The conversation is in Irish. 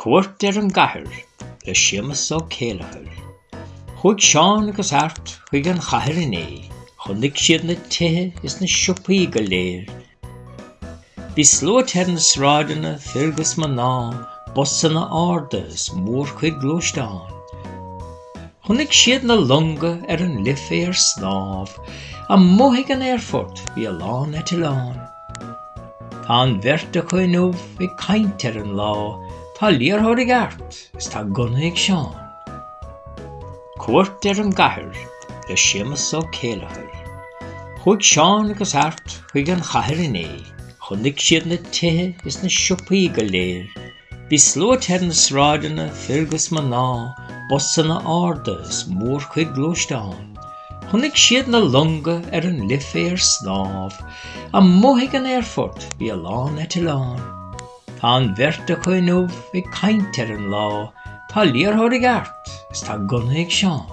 Cuairt ar an gCathair le Séamus Ó Céilleachair. Chuaigh Seán agus Art chuig an chathair inné, chonaic siad na tithe is na siopaí go léir. Bhí sluaite ar na sráideanna, fir 'gus mná, busanna arda is mórchuid gluaisteán. Chonaic siad na longa ar an Life ar snámh, amuigh ag an aerfort bhí a lán eitleán. Tá an bheirt acu inniu ag caint ar an lá, tá liathróid ag Art is tá gunna ag Seán. Cuairt ar an gCathair le Séamus Ó Céilleachair. Chuaigh Seán agus Art chuig an chathair inné, chonaic siad na tithe is na siopaí go léir. Bhí sluaite ar na sráideanna, fir 'gus mná, busanna arda is mórchuid gluaisteán. Chonaic siad na longa ar an Life ar snámh, amuigh ag an aerfort bhí a lán eitleán. Tá an bheirt acu inniu ag caint ar an lá, tá liathróid ag Art is tá gunna ag Seán.